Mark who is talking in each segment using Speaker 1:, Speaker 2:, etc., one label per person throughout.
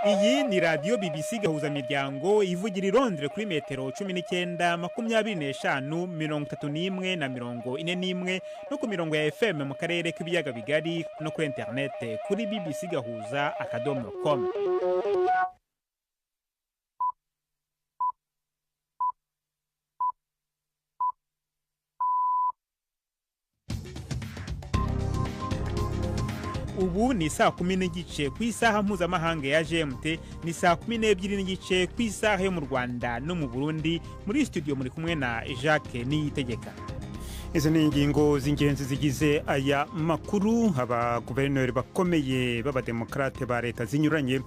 Speaker 1: Iyi ni radiyo BBC Gahuzamiryango ivugira i Londres kuri metero 19, 25, 31 na 41, no ku mirongo ya FM mu karere k'ibiyaga bigari, no kuri interinete kuri bbcgahuza.com. Ubu ni saa 10:30 ku isaha mpuzamahanga ya GMT, ni saa 12:30 ku isaha yo mu Rwanda no mu Burundi. Muri studio muri kumwe na Jacques Niyitegeka.
Speaker 2: Izi ni ingingo z'ingenzi zigize aya makuru. Abaguverineri bakomeye b'abademokarate ba leta zinyuranye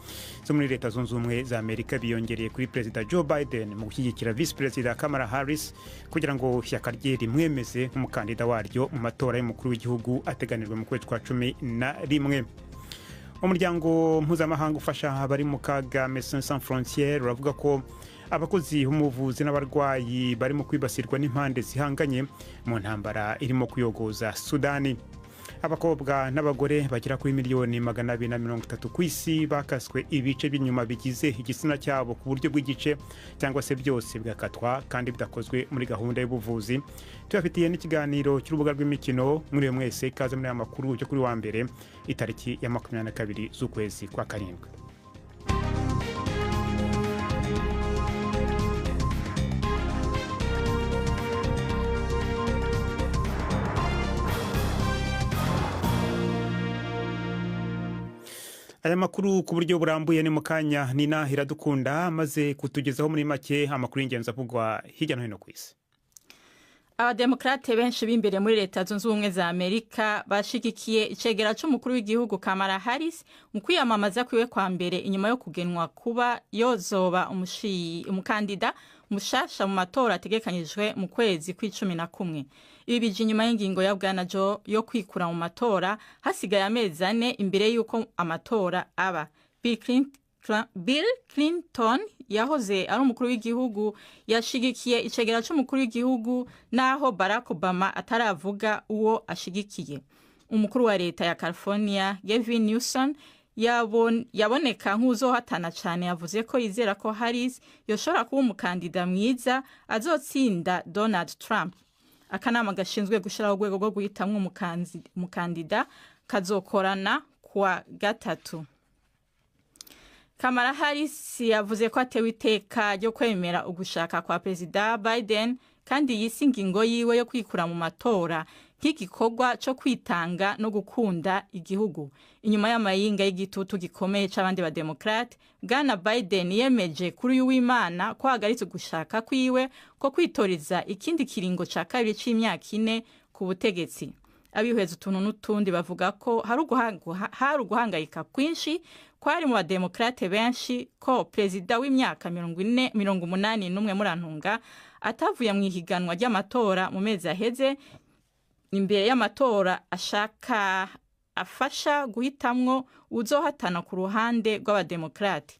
Speaker 2: zo muri Leta Zunze Ubumwe za Amerika biyongereye kuri Perezida Joe Biden mu gushyigikira Visi Perezida Kamala Harris kugira ngo ishyaka rye rimwemeze nk'umukandida waryo mu matora y'umukuru w'igihugu ateganijwe mu kwezi kwa 11. Umuryango mpuzamahanga ufasha abari mu kaga, Médecins Sans Frontières, uravuga ko abakozi b'umuvuzi n'abarwayi barimo kwibasirwa n'impande zihanganye mu ntambara irimo kuyogoza Sudani. Abakobwa n'abagore bagera kuri miliyoni 230 ku isi bakaswe ibice by'inyuma bigize igitsina cyabo ku buryo bw'igice cyangwa se byose bigakatwa, kandi bidakozwe muri gahunda y'ubuvuzi. Tubafitiye n'ikiganiro cy'urubuga rw'imikino. Muri mwese ikaze muri aya makuru cyo kuri wa mbere, itariki ya 22 z'ukwezi kwa karindwi. Aya makuru ku buryo burambuye ni mu kanya. Nina Iradukunda amaze kutugezaho muri make amakuru y'ingenzi avugwa hirya no hino ku isi.
Speaker 3: Abademokarate benshi b'imbere muri Leta Zunze Ubumwe za Amerika bashigikiye icegera c'umukuru w'igihugu Kamala Harris mu kwiyamamaza kwiwe kwa mbere inyuma yo kugenwa kuba yozoba umukandida mushasha mu matora ategekanyijwe mu kwezi kw'11. Ibi bije inyuma y'ingingo ya Bwana Joe yo kwikura mu matora hasigaye amezi 4 imbere y'uko amatora aba. Bill Clinton yahoze ari umukuru w'igihugu yashigikiye icegera c'umukuru w'igihugu, naho Barack Obama ataravuga uwo ashigikiye. Umukuru wa leta ya California, Gavin Newsom, yaboneka nk'uzohatana cane, yavuze ko yizera ko Harris yoshobora kuba umukandida mwiza azotsinda Donald Trump. Akanama gashinzwe gushiraho urwego rwo guhitamwo umukandida kazokorana kuwa gatatu. Kamala Harris yavuze ko atewe iteka ryo kwemera ugushaka kwa Perezida Biden, kandi yise ingingo yiwe yo kwikura mu matora nk'igikorwa co kwitanga no gukunda igihugu. Inyuma y'amayinga y'igitutu gikomeye c'abandi bademokrate, Bwana Biden yemeje kuri uyu w'Imana ko ahagaritse ugushaka kwiwe ko kwitoreza ikindi kiringo ca kabiri c'imyaka 4 ku butegetsi. Abihweza utuntu n'utundi bavuga ko hari uguhangayika kwinshi kwari mu bademokrate benshi ko perezida w'imyaka 40, 81, murantunga, atavuye mu ihiganwa ry'amatora mu mezi aheze imbere y'amatora ashaka afasha guhitamwo uzohatana ku ruhande rw'abademokrate.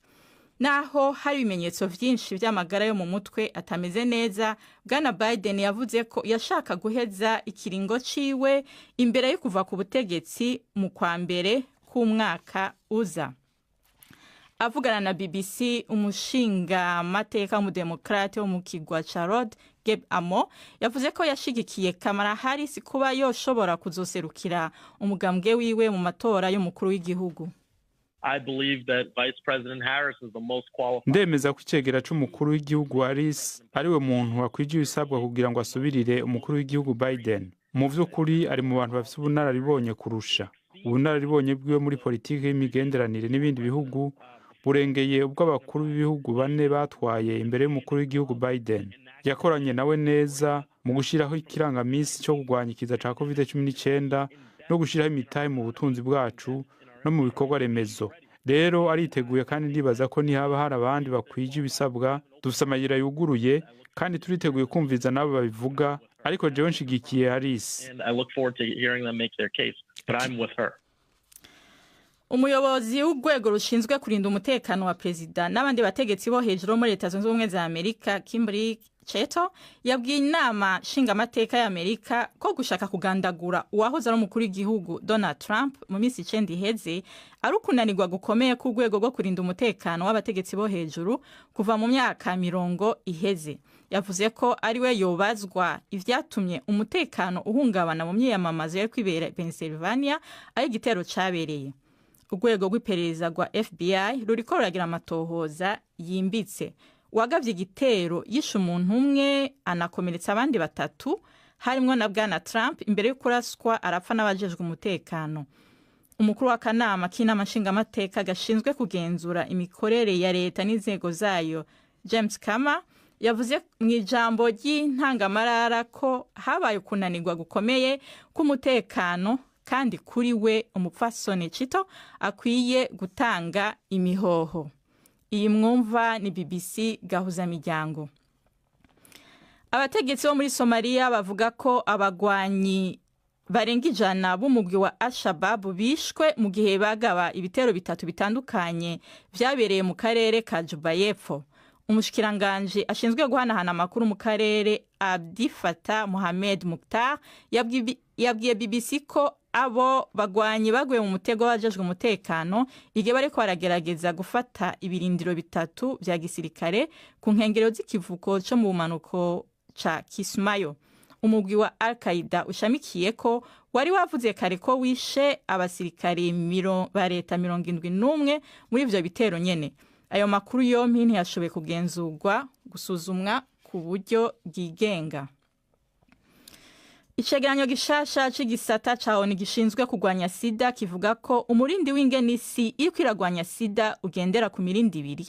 Speaker 3: Naho hari ibimenyetso vyinshi vy'amagara yo mu mutwe atameze neza, Bwana Biden yavuze ko yashaka guheza ikiringo ciwe imbere yo kuva ku butegetsi mu kwa mbere k'umwaka uza. Avugana na BBC, umushinga mateka w'umudemokrate wo mu kigwa ca Rhode, Gabe Amo, yavuze ko yashigikiye Kamala Harris kuba yoshobora kuzoserukira umugambwe wiwe mu matora y'umukuru w'igihugu.
Speaker 4: Ndemeza ko icegera c'umukuru w'igihugu Harris ariwe muntu wakwije ibisabwa kugira ngo asubirire umukuru w'igihugu Biden. Mu vy'ukuri ari mu bantu bafise ubunararibonye kurusha. Ubunararibonye bwiwe muri politiki y'imigenderanire n'ibindi bihugu burengeye ubw'abakuru b'ibihugu bane batwaye imbere y'umukuru w'igihugu Biden. Yakoranye nawe neza mu gushiraho ikirangamisi cyo kurwanya ikiza ca Covid-19 no gushiraho imitahe mu butunzi bwacu no mu bikorwa remezo. Rero ariteguye, kandi ndibaza ko nihaba hari abandi bakwije ibisabwa, dufise amayira yuguruye kandi turiteguye kumviza nabo babivuga, ariko jewe nshigikiye Harris.
Speaker 3: Umuyobozi w'urwego rushinzwe kurinda umutekano wa perezida n'abandi bategetsi bo hejuru muri Leta Zunze Ubumwe za Amerika, Kimberly Cheatle yabwiye Inama Nshingamateka y'Amerika ko gushaka kugandagura uwahoze ari umukuru w'igihugu Donald Trump mu minsi 9 iheze ari ukunanirwa gukomeye k'urwego rwo kurinda umutekano w'abategetsi bo hejuru kuva mu myaka 50 iheze. Yavuze ko ariwe yobazwa ivyatumye umutekano uhungabana mu myiyamamazo yo kwibera Pennsylvania aho igitero cabereye. Urwego rw'iperereza rwa FBI ruriko ruragira amatohoza yimbitse. Uwagavye igitero yishe umuntu umwe anakomeretsa abandi batatu harimwo na Bwana Trump imbere yo kuraswa arapfa n'abajejwe umutekano. Umukuru w'akanama k'Inama Nshingamateka gashinzwe kugenzura imikorere ya leta n'inzego zayo, James Comer, yavuze mu ijambo ry'intangamarara ko habaye ukunanirwa gukomeye k'umutekano kandi kuri we umupfasoni Cheatle akwiye gutanga imihoho. Iyi mwumva ni BBC Gahuzamiryango. Abategetsi bo muri Somalia bavuga ko abagwanyi barenga 100 b'umugwi wa Al-Shabaab bishwe mu gihe bagaba ibitero bitatu bitandukanye vyabereye mu karere ka Juba y'Epfo. Umushikiranganje ashinzwe guhanahana amakuru mu karere, Abdi Fatah Mohamed Mukhtar, yabwiye BBC ko abo bagwanyi baguye mu mutego w'abajejwe umutekano igihe bariko baragerageza gufata ibirindiro bitatu vya gisirikare ku nkengero z'ikivuko co mu bumanuko ca Kismayo. Umugwi wa Al-Qaida ushamikiye ko wari wavuze kare ko wishe abasirikare ba leta 71 muri ivyo bitero nyene. Ayo makuru yompi ntiyashoboye kugenzurwa gusuzumwa ku buryo bwigenga. Icegeranyo gishasha c'igisata ca ONU gishinzwe kurwanya sida kivuga ko umurindi w'ingenisi iriko iragwanya sida ugendera ku mirindi ibiri.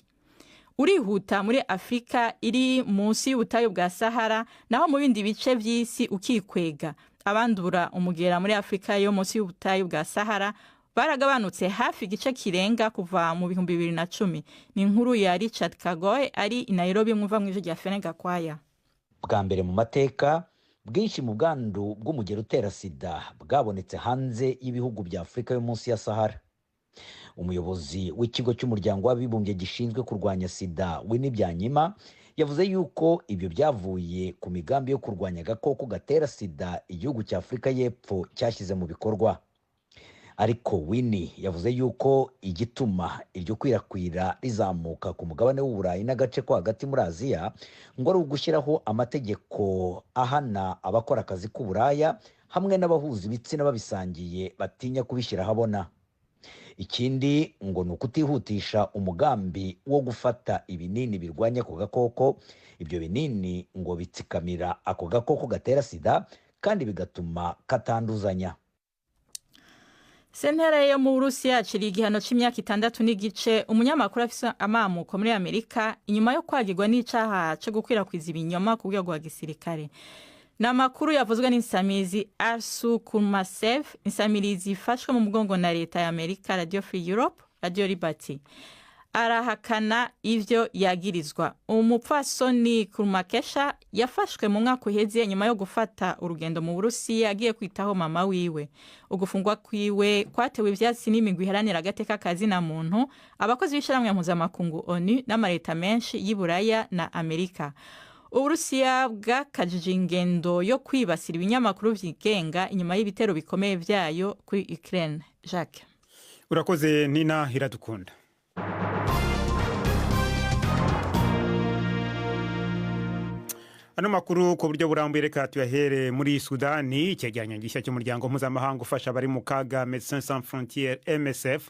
Speaker 3: Urihuta muri Afrika iri munsi y'ubutayu bwa Sahara, naho mu bindi bice vy'isi ukikwega. Abandura umugera muri Afrika yo munsi y'ubutayu bwa Sahara baragabanutse hafi igice kirenga kuva mu 2010. Ni inkuru ya Richard Kagoy ari i Nairobi, mwumva mw'ijwi rya Ferenga Gakwaya.
Speaker 5: Bwa mbere mu mateka, bwinshi mu bwandu bw'umugero utera sida bwabonetse hanze y'ibihugu bya Afurika yo munsi ya Sahara. Umuyobozi w'ikigo cy'Umuryango w'Abibumbye gishinzwe kurwanya sida, Winnie Byanyima, yavuze yuko ibyo byavuye ku migambi yo kurwanya agakoko gatera sida igihugu cya Afurika y'Epfo cyashyize mu bikorwa. Ariko Winnie yavuze yuko igituma iryo kwirakwira rizamuka ku mugabane w'Uburayi n'agace ko hagati muri Aziya ngo ari ugushyiraho amategeko ahana abakora akazi k'uburaya hamwe n'abahuza ibitsina babisangiye batinya kubishyira ahabona. Ikindi ngo ni ukutihutisha umugambi wo gufata ibinini birwanya ako gakoko. Ibyo binini ngo bitsikamira ako gakoko gatera sida kandi bigatuma katanduzanya.
Speaker 3: Sentare yo mu Burusiya yaciriye igihano c'imyaka 6.5 umunyamakuru afise amamuko muri Amerika inyuma yo kwagirwa n'icaha co gukwirakwiza ibinyoma ku rwego rwa gisirikare. Ni amakuru yavuzwe n'insamizi Arsu Kurmashev, insamirizi ifashwe mu mugongo na leta ya Amerika, Radio Free Europe, Radio Liberty. Arahakana ivyo yagirizwa. Umupfasoni Kurmakesha yafashwe mu mwaka uheze nyuma yo gufata urugendo mu Burusiya agiye kwitaho mama wiwe. Ugufungwa kwiwe kwatewe ivyatsi n'imigwi iharanira agateka kazina muntu, abakozi b'ishirahamwe mpuzamakungu ONU n'amareta menshi y'Iburaya na Amerika. Uburusiya bwakajije ingendo yo kwibasira ibinyamakuru vyigenga inyuma y'ibitero bikomeye vyayo kuri Ukraine. Jacques.
Speaker 2: Urakoze Nina Iradukunda. Ano makuru ku buryo burambuye reka tuyahere muri Sudani. Icyegeranyo gishya cy'umuryango mpuzamahanga ufasha abari mu kaga, Médecins Sans Frontières, MSF,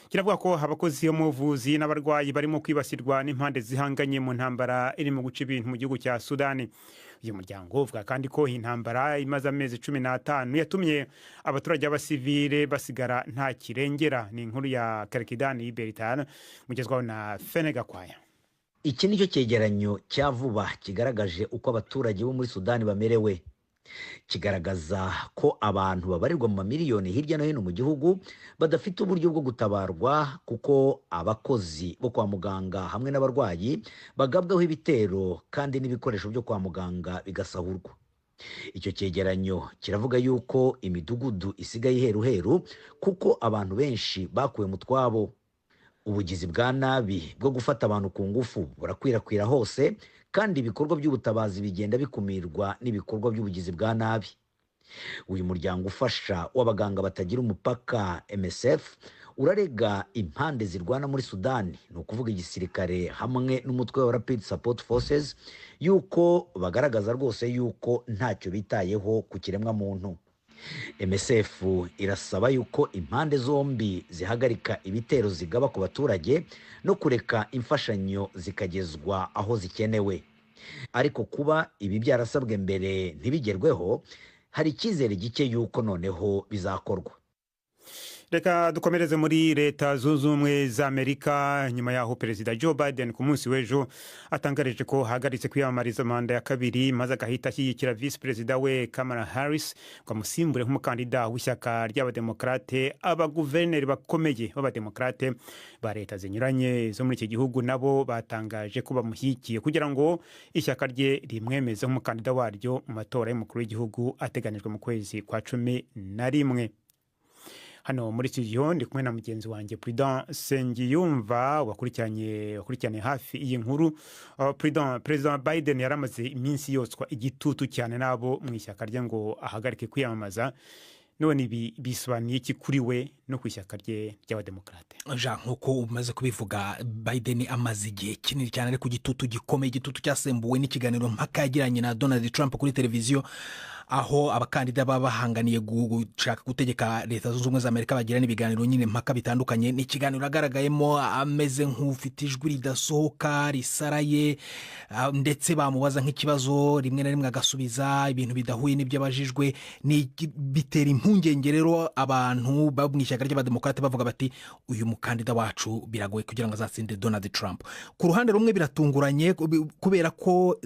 Speaker 2: kiravuga ko abakozi bo mu buvuzi n'abarwayi barimo kwibasirwa n'impande zihanganye mu ntambara irimo guca ibintu mu gihugu cya Sudani. Uyu muryango uvuga kandi ko intambara imaze amezi 15 yatumye abaturage b'abasivile basigara nta kirengera. Ni inkuru ya Karikidani Bertane mugezwaho na Fene Gakwaya.
Speaker 5: Iki nicyo cyegeranyo cya vuba kigaragaje uko abaturage bo muri Sudani bamerewe. Kigaragaza ko abantu babarirwa mu mamiliyoni hirya no hino mu gihugu badafite uburyo bwo gutabarwa, kuko abakozi bo kwa muganga hamwe n'abarwayi bagabwaho ibitero kandi n'ibikoresho byo kwa muganga bigasahurwa. Icyo cyegeranyo kiravuga yuko imidugudu isigaye iheruheru kuko abantu benshi bakuwe mu twabo. Ubugizi bwa nabi bwo gufata abantu ku ngufu burakwirakwira hose, kandi ibikorwa by'ubutabazi bigenda bikumirwa n'ibikorwa by'ubugizi bwa nabi. Uyu muryango ufasha w'abaganga batagira umupaka MSF urarega impande zirwana muri Sudani, ni ukuvuga igisirikare hamwe n'umutwe wa Rapid Support Forces, yuko bagaragaza rwose yuko ntacyo bitayeho ku kiremwamuntu. MSF irasaba yuko impande zombi zihagarika ibitero zigaba ku baturage no kureka imfashanyo zikagezwa aho zikenewe. Ariko kuba ibi byarasabwe mbere ntibigerweho, hari icyizere gike yuko noneho bizakorwa.
Speaker 2: Reka dukomereze muri Leta Zunze Ubumwe za Amerika, nyuma y'aho Perezida Joe Biden ku munsi w'ejo atangarije ko ahagaritse kwiyamamariza manda ya kabiri, maze agahita ashyigikira Visi Perezida we Kamala Harris ngo amusimbure nk'umukandida w'ishyaka ry'Abademokarate. Abaguverineri bakomeye b'Abademokarate ba leta zinyuranye zo muri iki gihugu nabo batangaje ko bamushyigikiye kugira ngo ishyaka rye rimwemeze nk'umukandida waryo mu matora y'umukuru w'igihugu ateganijwe mu kwezi kwa 11. Hano muri studio ndi kumwe na mugenzi wanjye Prudent Sengiyumva wakurikiranye hafi iyi nkuru. Prudent, Perezida Biden yaramaze iminsi yotswa igitutu cyane n'abo mu ishyaka rye ngo ahagarike kwiyamamaza. None ibi bisobanuye iki kuri we no ku ishyaka rye ry'Abademokarate?
Speaker 6: Jean, nk'uko umaze kubivuga, Biden amaze igihe kinini cyane ari ku gitutu gikomeye, igitutu cyasembuwe n'ikiganiro mpaka yagiranye na Donald Trump kuri televiziyo, aho abakandida baba bahanganiye gushaka gutegeka Leta Zunze Ubumwe za Amerika bagirana ibiganiro nyine mpaka bitandukanye. Ni ikiganiro agaragayemo ameze nk'ufite ijwi ridasohoka, risaraye, ndetse bamubaza nk'ikibazo rimwe na rimwe agasubiza ibintu bidahuye n'ibyo abajijwe. Bitera impungenge rero abantu bo mu ishyaka ry'Abademokarate, bavuga bati: "Uyu mukandida wacu biragoye kugira ngo azatsinde Donald Trump." Ku ruhande rumwe biratunguranye kubera ko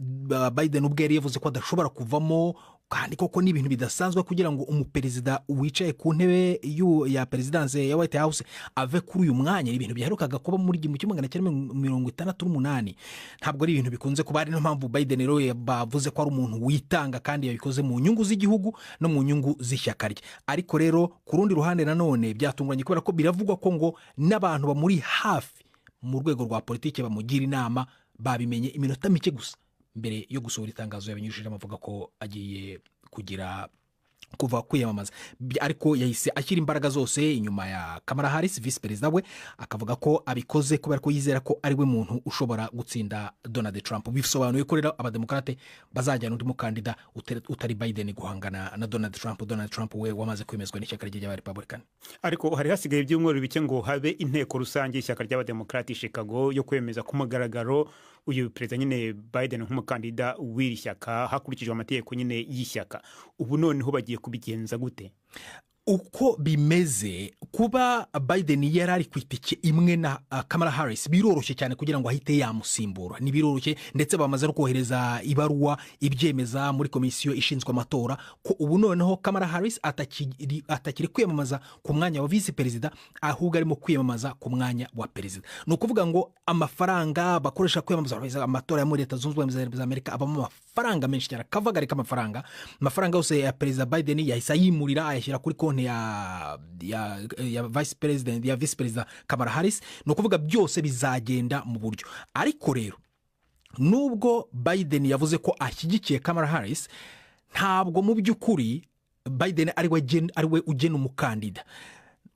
Speaker 6: Biden ubwe yari yavuze ko adashobora kuvamo, kandi koko ni ibintu bidasanzwe kugira ngo umuperezida wicaye ku ntebe ya perezidanse ya White House ave kuri uyu mwanya. Ni ibintu byaherukaga kuba muri 1968, ntabwo ari ibintu bikunze kuba. Ari niyo mpamvu Biden rero bavuze ko ari umuntu witanga kandi yabikoze mu nyungu z'igihugu no mu nyungu z'ishyaka rye. Ariko rero ku rundi ruhande nanone byatunguranye kubera ko biravugwa ko ngo n'abantu bamuri hafi mu rwego rwa politiki bamugira inama babimenye iminota mike gusa mbere yo gusohora itangazo yabinyujijemo avuga ko agiye kugira kuva kwiyamamaza. Ariko yahise ashyira imbaraga zose inyuma ya Kamala Harris, visi perezida we, akavuga ko abikoze kubera ko yizera ko ari we muntu ushobora gutsinda Donald Trump. Bisobanuye ko rero Abademokarate bazajyana undi mukandida utari Biden guhangana na Donald Trump, Donald Trump we wamaze kwemezwa n'ishyaka rye ry'Abarepublican.
Speaker 2: Ariko hari hasigaye ibyumweru bike ngo habe inteko rusange y'ishyaka ry'Abademokarate i Chicago yo kwemeza ku mugaragaro uyu perezida nyine Biden nk'umukandida w'iri shyaka hakurikijwe amategeko nyine y'ishyaka. Ubu noneho bagiye kubigenza gute?
Speaker 6: Uko bimeze, kuba Biden yari ari ku itike imwe na Kamala Harris, biroroshye cyane kugira ngo ahite yamusimbura, ni biroroshye. Ndetse bamaze no kohereza ibaruwa ibyemeza muri komisiyo ishinzwe amatora ko ubu noneho Kamala Harris atakiri kwiyamamaza ku mwanya wa visi perezida, ahubwo arimo kwiyamamaza ku mwanya wa perezida. Ni ukuvuga ngo amafaranga bakoresha kwiyamamaza, amatora ya muri Leta Zunze Ubumwe za Amerika abamo amafaranga menshi cyane, akavagari k'amafaranga. Amafaranga yose ya Perezida Biden yahise ayimurira, ayashyira kuri konti ya vice president, ya vice perezida Kamala Harris. Ni ukuvuga byose bizagenda mu buryo. Ariko rero nubwo Biden yavuze ko ashyigikiye Kamala Harris, ntabwo mu by'ukuri Biden ari we ugena umukandida.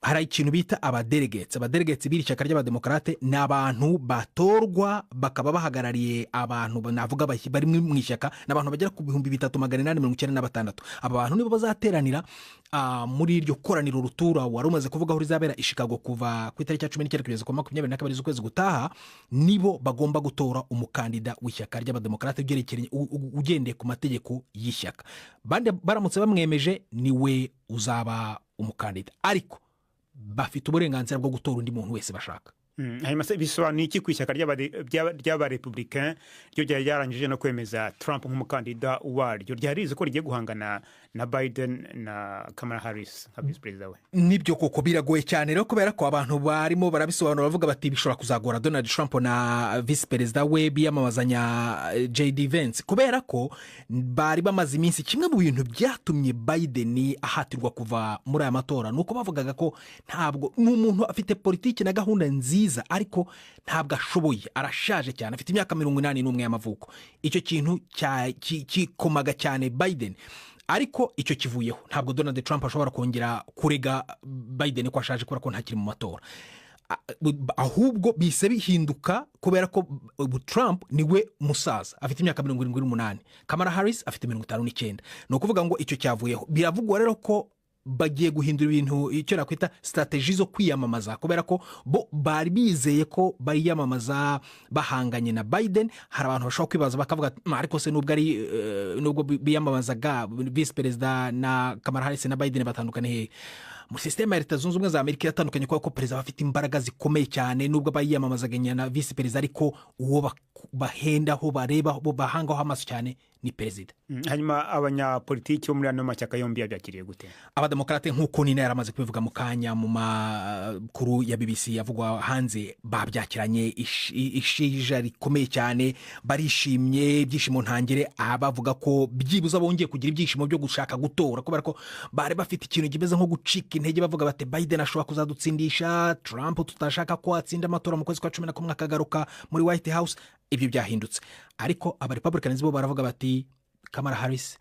Speaker 6: Hari ikintu bita abadelegates. Abadelegates b'iri shyaka ry'Abademokarate ni abantu batorwa bakaba bahagarariye abantu, navuga bari mu ishyaka, ni abantu bagera ku 3896. Aba bantu nibo bazateranira muri iryo koraniro rutura wari umaze kuvuga aho rizabera i Chicago kuva ku itariki ya 19 kugeza ku 22 z'ukwezi gutaha. Nibo bagomba gutora umukandida w'ishyaka ry'Abademokarate ugendeye ku mategeko y'ishyaka. Baramutse bamwemeje, niwe uzaba umukandida, ariko bafite uburenganzira bwo gutora undi muntu wese bashaka.
Speaker 2: Hanyuma se bisobanuye iki ku ishyaka ry'Abarepublicain ryo ryari ryarangije no kwemeza Trump nk'umukandida waryo, ryari rizi ko rigiye guhangana Na Biden na Kamala Harris nka visi perezida we.
Speaker 6: Nibyo koko, biragoye cyane rero, kubera ko abantu barimo barabisobanura bavuga bati bishobora kuzagora Donald Trump na visi perezida we biyamamazanya JD Vance, kubera ko bari bamaze iminsi, kimwe mu bintu byatumye Biden ahatirwa kuva muri aya matora ni uko bavugaga ko ntabwo ni umuntu afite politiki na gahunda nziza, ariko ntabwo ashoboye, arashaje cyane, afite imyaka 81 y'amavuko. Icyo kintu kikomaga cyane Biden, ariko icyo kivuyeho, ntabwo Donald Trump ashobora kongera kurega Biden ko ashaje, kubera ko ntakiri mu matora. Ahubwo bise bihinduka kubera ko ubu Trump niwe musaza, afite imyaka 78, Kamala Harris afite 59. Ni ukuvuga ngo icyo cyavuyeho. Biravugwa rero ko bagiye guhindura ibintu, icyo nakwita strategy zo kwiyamamaza, kubera ko bo bari bizeye ko bariyamamaza bahanganye na Biden. Hari abantu bashobora kwibaza bakavuga ati, "Ariko se nubwo ari nubwo biyamamazaga visi perezida na Kamala Harris na Biden, batandukanye hehe?" Muri sisiteme ya Leta Zunze Ubumwe za Amerika iratandukanye, kubera ko perezida aba afite imbaraga zikomeye cyane. Nubwo aba yiyamamazaga na visi perezida, ariko uwo bahendaho, bareba, bo bahangaho amaso cyane ni perezida.
Speaker 2: Hanyuma abanyapolitiki bo muri ano mashyaka yombi yabyakiriye gute?
Speaker 6: Abademokarate, nk'uko Nina yaramaze kubivuga mu kanya mu makuru ya BBC yavugwa hanze, babyakiranye isheja rikomeye cyane, barishimye, ibyishimo ntangere. Bavuga ko byibuze bongeye kugira ibyishimo byo gushaka gutora, kubera ko bari bafite ikintu kimeze nko gucika intege, bavuga bati Biden ashobora kuzadutsindisha, Trump tutashaka ko atsinda amatora mu kwezi kwa 11 akagaruka muri White House. Ibyo byahindutse, ariko Abarepublicans bo baravuga bati Kamala Harris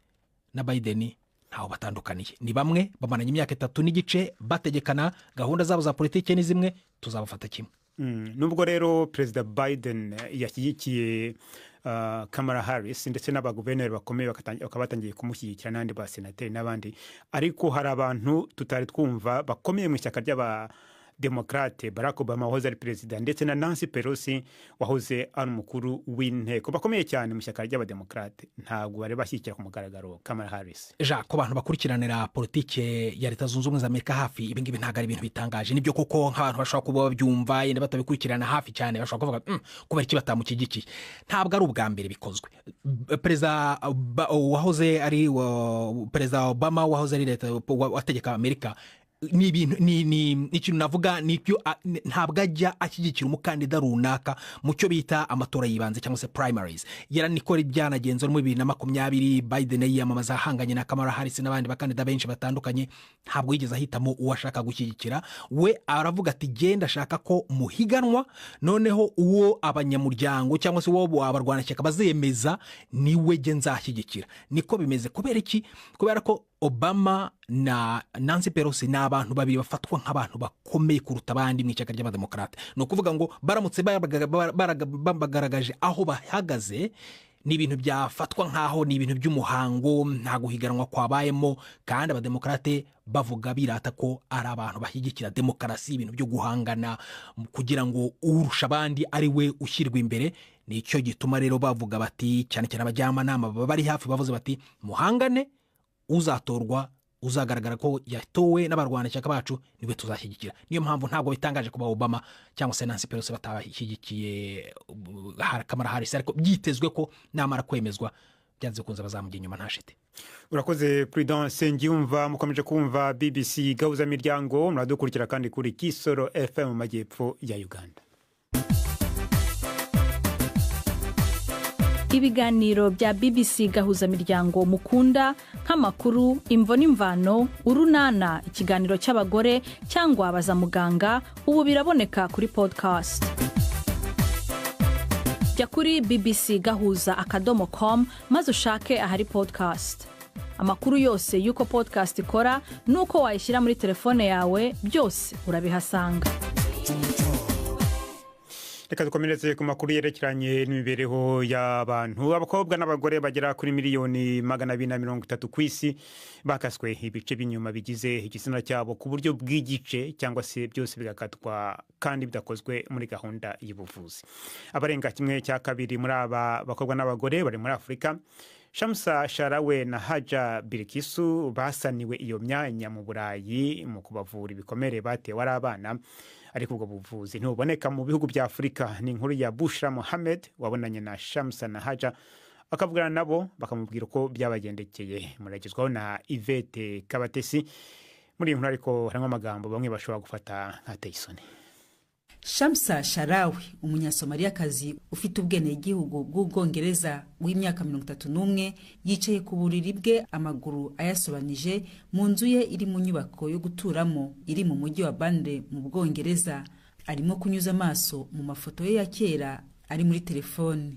Speaker 6: na Biden ntaho batandukaniye, ni bamwe, bamaranye imyaka 3.5 bategekana, gahunda zabo za politiki ni zimwe, tuzabafata kimwe.
Speaker 2: Nubwo rero Perezida Biden yashyigikiye Kamala Harris, ndetse n'abaguverineri bakomeye bakaba batangiye kumushyigikira, n'abandi basenateri n'abandi, ariko hari abantu tutari twumva bakomeye mu ishyaka ry'Abademokarate, Barack Obama wahoze ari perezida ndetse na Nancy Pelosi wahoze ari umukuru w'inteko, bakomeye cyane mu ishyaka ry'Abademokarate, ntabwo bari bashyigikira ku mugaragaro Kamala Harris.
Speaker 6: Ja, ku bantu bakurikiranira politike ya Leta Zunze Ubumwe za Amerika hafi, ibi ngibi ntabwo ari ibintu bitangaje. Nibyo koko, nk'abantu bashobora kuba babyumva yenda batabikurikirana hafi cyane, bashobora kuvuga kubera iki batamushyigikiye?" Ntabwo ari ubwa mbere bikozwe. Perezida wahoze ari Perezida Obama wahoze ari leta wategeka Amerika, ni ibintu ni ikintu navuga ni ibyo ntabwo ajya ashyigikira umukandida runaka mu cyo bita amatora y'ibanze cyangwa se primaries. Yaraniko byanagenze no muri 2020, Biden yiyamamaza ahanganye na Kamala Harris n'abandi bakandida benshi batandukanye, ntabwo yigeze ahitamo uwo ashaka gushyigikira. We aravuga ati genda ashaka ko muhiganwa, noneho uwo abanyamuryango cyangwa se uwo abarwanashyaka bazemeza niwe jye nzashyigikira. Niko bimeze. Kubera iki? Kubera ko Obama na Nancy Pelosi ni abantu babiri bafatwa nk'abantu bakomeye kuruta abandi mu ishyaka ry'Abademokarate. Ni ukuvuga ngo baramutse bagaragaje aho bahagaze, ni ibintu byafatwa nk'aho ni ibintu by'umuhango, nta guhiganwa kwabayemo. Kandi Abademokarate bavuga birata ko ari abantu bashyigikira demokarasi, ibintu byo guhangana kugira ngo urusha abandi ari we ushyirwa imbere. Nicyo gituma rero bavuga bati, cyane cyane abajyanama baba bari hafi bavuze bati muhangane, uzatorwa, uzagaragara ko yatowe n'abarwanashyaka bacu niwe tuzashyigikira. Niyo mpamvu ntabwo bitangaje kuba Obama cyangwa se Nancy Pelosi batabashyigikiye Kamala Harris, ariko byitezwe ko namara kwemezwa byanze bikunze bazamujya inyuma, nta shiti.
Speaker 2: Urakoze, Prudence Nsengiyumva. Mukomeje kumva BBC Gahuza Miryango, muradukurikira kandi kuri Kisoro FM mu majyepfo ya Uganda.
Speaker 7: Ibiganiro bya BBC Gahuzamiryango mukunda, nk'amakuru, Imvo n'Imvano, Urunana, ikiganiro cy'abagore cyangwa Baza Muganga, ubu biraboneka kuri podcast. Jya kuri bbcgahuza.com maze ushake ahari podcast. Amakuru yose y'uko podcast ikora n'uko wayishyira muri telefone yawe, byose urabihasanga.
Speaker 2: Reka dukomereze ku makuru yerekeranye n'imibereho y'abantu. Abakobwa n'abagore bagera kuri miliyoni 230 ku isi bakaswe ibice by'inyuma bigize igitsina cyabo ku buryo bw'igice cyangwa se byose bigakatwa, kandi bidakozwe muri gahunda y'ubuvuzi. Abarenga kimwe cya kabiri muri aba bakobwa n'abagore bari muri Afurika. Shamsa Sharawe na Haja Birikisu basaniwe iyo myanya mu Burayi mu kubavura ibikomere batewe ari abana, ariko ubwo buvuzi ntibuboneka mu bihugu bya Afurika. Ni inkuru ya Bushra Mohamed wabonanye na Shamsa na Haja. Akavugana nabo bakamubwira uko byabagendekeye. Muragezwaho na Yvette Kabatesi. Muri iyi nkuru ariko harimo amagambo bamwe bashobora gufata nk'ateye isoni.
Speaker 8: Shamsa Sharawi, umunyasomaliyakazi ufite ubwenegihugu bw'Ubwongereza w'imyaka 31, yicaye ku buriri bwe amaguru ayasobanije mu nzu ye iri mu nyubako yo guturamo iri mu mujyi wa Burnley mu Bwongereza. Arimo kunyuza amaso mu mafoto ye ya kera ari muri telefoni.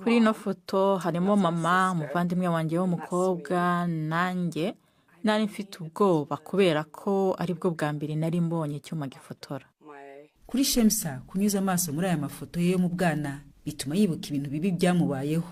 Speaker 3: Kuri ino foto harimo mama, umuvandimwe wanjye w'umukobwa nanjye. Nari mfite ubwoba kubera ko aribwo bwa mbere nari mbonye icyuma gifotora.
Speaker 8: Kuri Shemsa, kunyuza amaso muri aya mafoto ye yo mu bwana bituma yibuka ibintu bibi byamubayeho.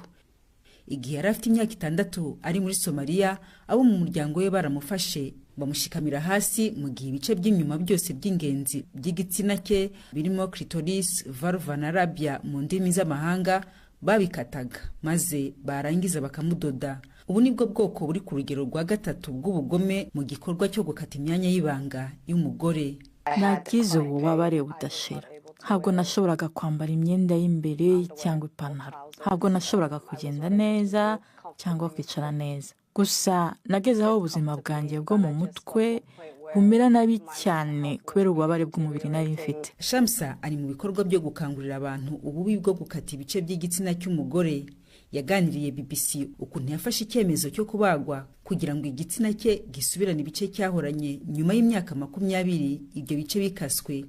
Speaker 8: Igihe yari afite imyaka 6 ari muri Somaliya, abo mu muryango we baramufashe bamushikamira hasi mu gihe ibice by'inyuma byose by'ingenzi by'igitsina cye, birimo clitoris, vulva na labia mu ndimi z'amahanga, babikataga maze barangiza bakamudoda. Ubu nibwo bwoko buri ku rugero rwa 3 bw'ubugome mu gikorwa cyo gukata imyanya y'ibanga y'umugore.
Speaker 3: Nagize ububabare budashira. Ntabwo nashoboraga kwambara imyenda y'imbere cyangwa ipantaro. Ntabwo nashoboraga kugenda neza cyangwa kwicara neza. Gusa nageze aho ubuzima bwanjye bwo mu mutwe bumera nabi cyane kubera ububabare bw'umubiri nari mfite.
Speaker 8: Shamsa ari mu bikorwa byo gukangurira abantu ububi bwo gukata ibice by'igitsina cy'umugore. Yaganiriye BBC ukuntu yafashe icyemezo cyo kubagwa kugira ngo igitsina cye gisubirane ibice cyahoranye nyuma y'imyaka 20 ibyo bice bikaswe.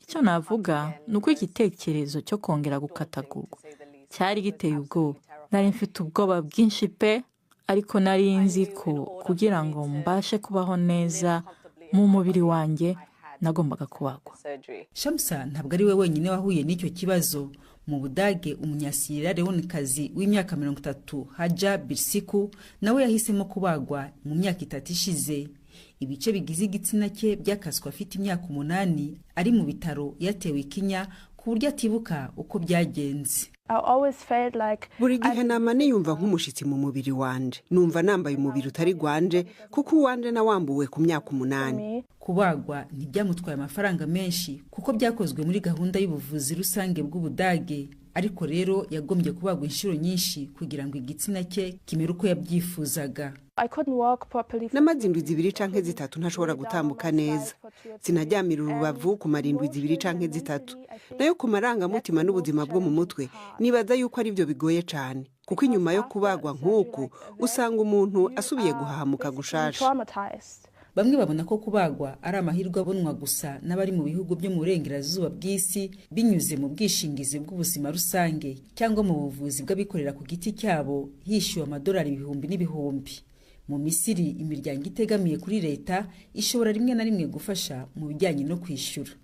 Speaker 3: Icyo navuga ni uko igitekerezo cyo kongera gukatagurwa cyari giteye ubwoba. Nari mfite ubwoba bwinshi pe, ariko nari nzi ko kugira ngo mbashe kubaho neza mu mubiri wanjye nagombaga kubagwa.
Speaker 8: Shamsa ntabwo ari we wenyine wahuye n'icyo kibazo. Mu Budage, umunyasiyera Leonikazi w'imyaka 30 Haja Birsiku nawe yahisemo kubagwa mu myaka 3 ishize. Ibice bigize igitsina cye byakaswe afite imyaka 8 ari mu bitaro, yatewe ikinya ku buryo atibuka uko byagenze.
Speaker 9: Buri gihe nama niyumva nk'umushitsi mu mubiri wanje, numva nambaye umubiri utari gwanje kuko uwanje nawambuwe ku myaka 8.
Speaker 8: Kubagwa ntibyamutwaye amafaranga menshi kuko byakozwe muri gahunda y'ubuvuzi rusange bw'Ubudage, ariko rero yagombye kubagwa inshuro nyinshi kugira ngo igitsina cye kimere uko yabyifuzaga.
Speaker 9: Namaze indwi 2 canke 3 ntashobora gutambuka neza. Sinaryamira urubavu kumara indwi 2 canke 3. Nayo ku marangamutima n'ubuzima bwo mu mutwe nibaza yuko ari byo bigoye cyane, kuko inyuma yo kubagwa nk'uku usanga umuntu asubiye guhahamuka gushasha.
Speaker 8: Bamwe babona ko kubagwa ari amahirwe abonwa gusa n'abari mu bihugu byo mu burengerazuba bw'isi binyuze mu bwishingizi bw'ubuzima rusange cyangwa mu buvuzi bw'abikorera ku giti cyabo hishyuwe amadolari ibihumbi n'ibihumbi. Mu Misiri, imiryango itegamiye kuri leta ishobora rimwe na rimwe gufasha mu bijyanye no kwishyura.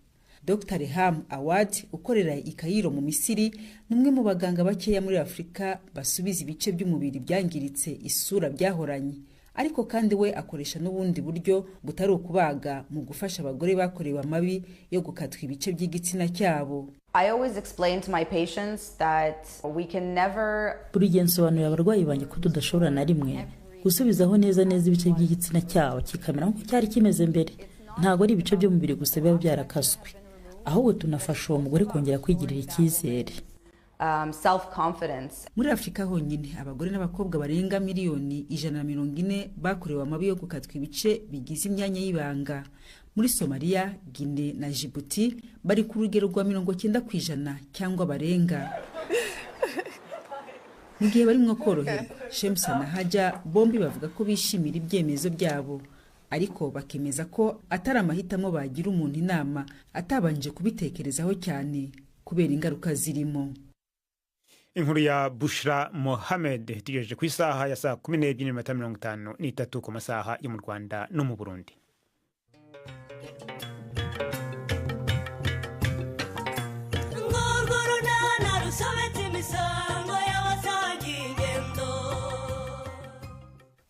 Speaker 8: Dr. Reham Awad ukorera i Cairo mu Misiri ni umwe mu baganga bakeya muri Afurika basubiza ibice by'umubiri byangiritse isura byahoranye. Ariko kandi we akoresha n'ubundi buryo butari ukubaga mu gufasha abagore bakorewe amabi yo gukatwa ibice by'igitsina cyabo.
Speaker 10: Buri gihe nsobanurira abarwayi banjye ko tudashobora na rimwe gusubizaho neza neza ibice by'igitsina cyabo kikamera nk'uko cyari kimeze mbere. Ntabwo ari ibice by'umubiri gusa biba byarakaswe, ahubwo tunafasha uwo mugore kongera kwigirira icyizere.
Speaker 8: Muri Afurika honyine abagore n'abakobwa barenga miliyoni 140 bakorewe amabi yo gukatwa ibice bigize imyanya y'ibanga. Muri Somalia, Guinea na Djibouti bari ku rugero rwa 90% cyangwa barenga. Mu gihe barimo koroherwa, Shemsa na Haja bombi bavuga ko bishimira ibyemezo byabo, ariko bakemeza ko atari amahitamo bagira umuntu inama atabanje kubitekerezaho cyane kubera ingaruka zirimo.
Speaker 2: Inkuru ya Bushra Mohamed tugejeje ku isaha ya saa 12:53 ku masaha yo mu Rwanda no mu Burundi.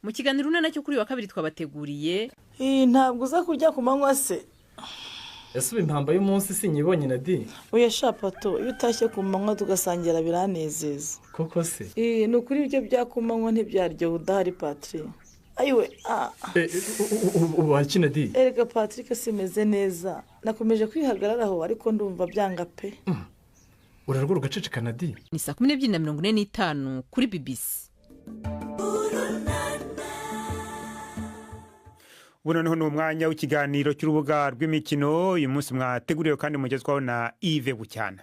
Speaker 11: Mu kiganiro urunana cyo kuri wa kabiri twabateguriye.
Speaker 12: Ntabwo uza kurya ku manywa se?
Speaker 13: Ese ubu impamba y'umunsi sinyibonye na di?
Speaker 12: Oya sha Pato, iyo utashye ku manywa tugasangira biranezeza.
Speaker 13: Koko se?
Speaker 12: Ni ukuri ibyo bya ku manywa ntibyaryoha udahari Patrick. Ayiwe
Speaker 13: ubu wakina di?
Speaker 12: Erega Patrick simeze neza, nakomeje kwihagararaho ariko ndumva byanga pe.
Speaker 13: Urarwara ugaceceka Nadi.
Speaker 11: Ni saa 12:45 kuri BBC.
Speaker 2: Ubu noneho ni umwanya w'ikiganiro cy'urubuga rw'imikino. Uyu munsi mwateguriwe kandi mugezwaho na Yves Bucyana.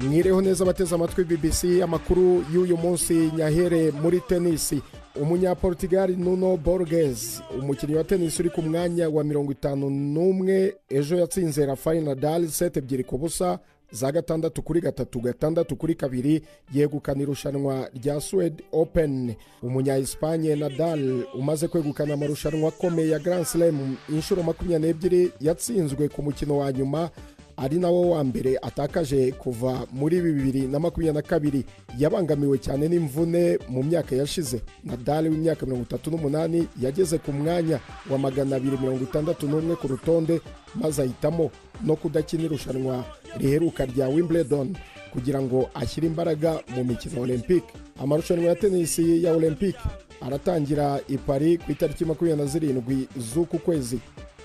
Speaker 14: Mwireho neza abateze amatwi BBC. Amakuru y'uyu munsi nyahere muri tenisi. Umunyaportugal Nuno Borges, umukinnyi wa tenisi uri ku mwanya wa 51, ejo yatsinze Rafael Nadal set 2-0 za 6-3 6-2, yegukana irushanwa rya Swede Open. Umunya Espagne Nadal umaze kwegukana amarushanwa akomeye ya Grand Slam inshuro 22, yatsinzwe ku mukino wa nyuma ari nawo wa mbere atakaje kuva muri 2022. Yabangamiwe cyane n'imvune mu myaka yashize. Nadal w'imyaka 38 yageze ku mwanya wa 261 ku rutonde, maze ahitamo no kudakina irushanwa riheruka rya Wimbledon kugira ngo ashyire imbaraga mu mikino Olympique. Amarushanwa ya tenisi ya Olympique aratangira i Paris ku itariki 27 z'uku kwezi.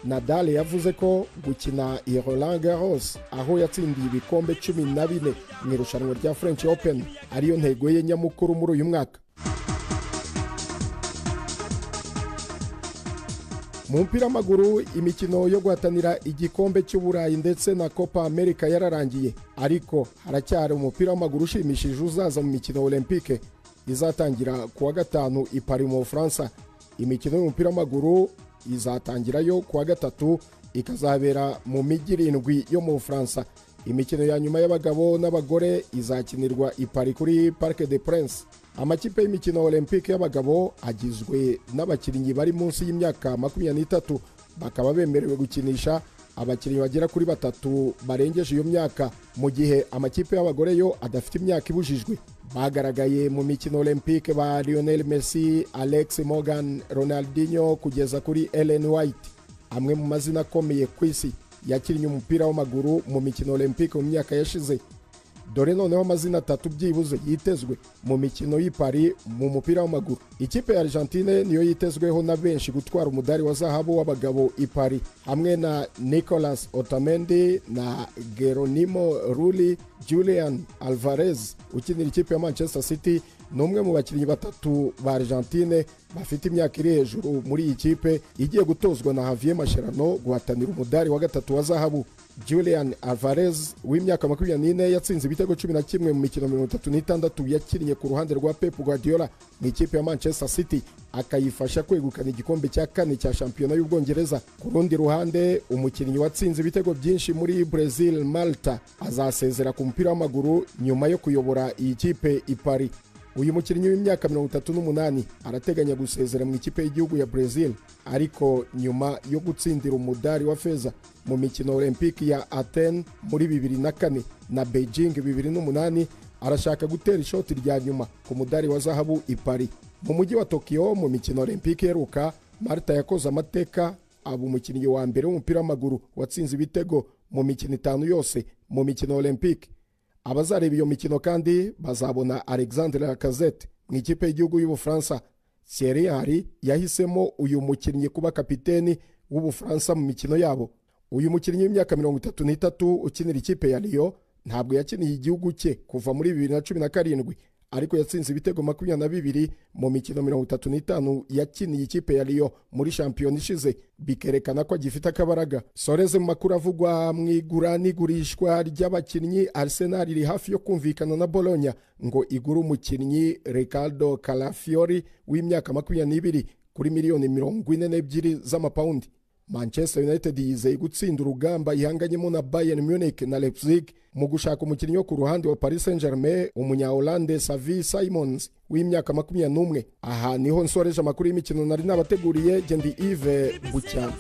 Speaker 14: Nadal yavuze ko gukina i Roland Garros, aho yatsindiye ibikombe 14 mu irushanwa rya French Open, ariyo ntego ye nyamukuru muri uyu mwaka. Mu mupira w'amaguru, imikino yo guhatanira igikombe cy'Uburayi ndetse na Copa America yararangiye, ariko haracyari umupira w'amaguru ushimishije uzaza mu mikino Olympique izatangira kuwa gatanu i Paris mu Bufaransa. Imikino y'umupira w'amaguru izatangirayo kuwa gatatu, ikazabera mu mijyi 7 yo mu Bufaransa. Imikino ya nyuma y'abagabo n'abagore izakinirwa i Paris kuri Parc des Princes. Amakipe y'imikino Olympique y'abagabo agizwe n'abakinnyi bari munsi y'imyaka 23, bakaba bemerewe gukinisha abakinnyi bagera kuri 3 barengeje iyo myaka, mu gihe amakipe y'abagore yo adafite imyaka ibujijwe. Bagaragaye mu mikino Olympique ba Lionel Messi, Alex Morgan, Ronaldinho kugeza kuri Ellen White, amwe mu mazina akomeye ku isi yakinnye umupira w'amaguru mu mikino Olympique mu myaka yashize. Dore noneho amazina 3 byibuze yitezwe mu mikino y'i Paris mu mupira w'amaguru. Ikipe ya Argentine niyo yitezweho na benshi gutwara umudari wa zahabu w'abagabo i Paris, hamwe na Nicolas Otamendi na Geronimo Rulli. Julian Alvarez ukinira ikipe ya Manchester City ni umwe mu bakinnyi 3 ba Argentine bafite imyaka iri hejuru muri iyi kipe igiye gutozwa na Javier Mascherano guhatanira umudari wa 3 wa zahabu. Julian Alvarez w'imyaka 24 yatsinze ibitego 11 mu mikino 36 yakinnye ku ruhande rwa Pep Guardiola mu ikipe ya Manchester City, akayifasha kwegukana igikombe cya 4 cya shampiyona y'Ubwongereza. Ku rundi ruhande, umukinnyi watsinze ibitego byinshi muri Brazil, Malta, azasezera ku mupira w'amaguru nyuma yo kuyobora iyi kipe i Paris. Uyu mukinnyi w'imyaka 38 arateganya gusezera mu ikipe y'igihugu ya Brazil, ariko nyuma yo gutsindira umudari wa feza mu mikino Olympique ya Athens muri 2004 na Beijing 2008, arashaka gutera ishoti rya nyuma ku mudari wa zahabu i Paris. Mu mujyi wa Tokyo mu mikino Olympique iheruka, Marta yakoze amateka, aba umukinnyi wa mbere w'umupira w'amaguru watsinze ibitego mu mikino 5 yose mu mikino Olympique. Abazareba iyo mikino kandi bazabona Alexandre Lacazette mu ikipe y'igihugu y'Ubufaransa. Thierry Henry yahisemo uyu mukinnyi kuba kapiteni w'Ubufaransa mu mikino yabo. Uyu mukinnyi w'imyaka 33 ukinira ikipe ya Lyon ntabwo yakiniye igihugu cye kuva muri 2017, ariko yatsinze ibitego 22 mu mikino 35 yakiniye ikipe ya Lyon muri shampiyona ishize, bikerekana ko agifite akabaraga. Soreze mu makuru avugwa mu igura n'igurishwa ry'abakinnyi, Arsenal iri hafi yo kumvikana na Bologna ngo igure umukinnyi Riccardo Calafiori w'imyaka 22 kuri miliyoni 42 z'amapawundi. Manchester United yizeye gutsinda urugamba ihanganyemo na Bayern Munich na Leipzig mu gushaka umukinnyi wo ku ruhande wa Paris Saint-Germain, umunya-Hollande Xavi Simons w'imyaka 21. Aha niho nsoreje amakuru y'imikino nari nabateguriye. Gendi Yves Bucyana.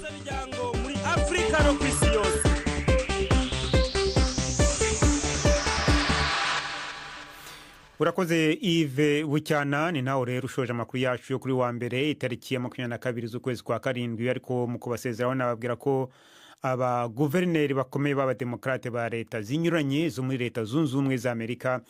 Speaker 15: Muri Afrika no kwisi yose.
Speaker 2: Urakoze Yves Bucyana. Ni nawe rero ushoje amakuru yacu yo kuri wa mbere itariki ya 22 z'ukwezi kwa 7, ariko mu kubasezeraho nababwira ko abaguverineri bakomeye b'abademokrate ba leta zinyuranye zo muri Leta Zunze Ubumwe za Amerika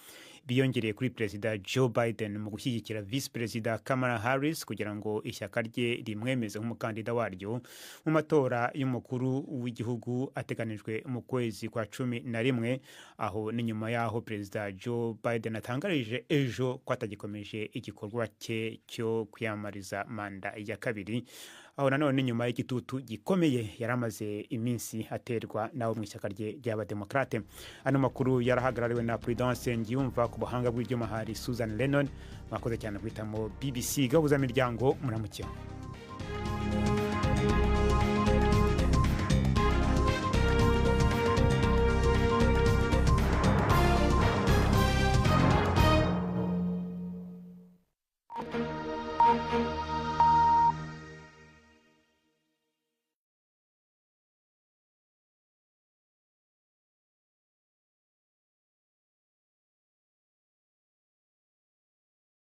Speaker 2: Biyongereye kuri Perezida Joe Biden mu gushyigikira Visi Perezida Kamala Harris kugira ngo ishyaka rye rimwemeze nk'umukandida waryo mu matora y'umukuru w'igihugu ateganijwe mu kwezi kwa 11. Aho ni nyuma y'aho Perezida Joe Biden atangarije ejo ko atagikomeje igikorwa cye cyo kwiyamamariza manda ya kabiri. Aho nanone nyuma y'igitutu gikomeye yari amaze iminsi aterwa nawe mu ishyaka rye ry'Abademokarate. Ano makuru yarahagarariwe na Prudence Ngiyumva, ku buhanga bw'ibyuma hari Susan Lennon. Mwakoze cyane guhitamo BBC Gahuzamiryango. Muramukeho.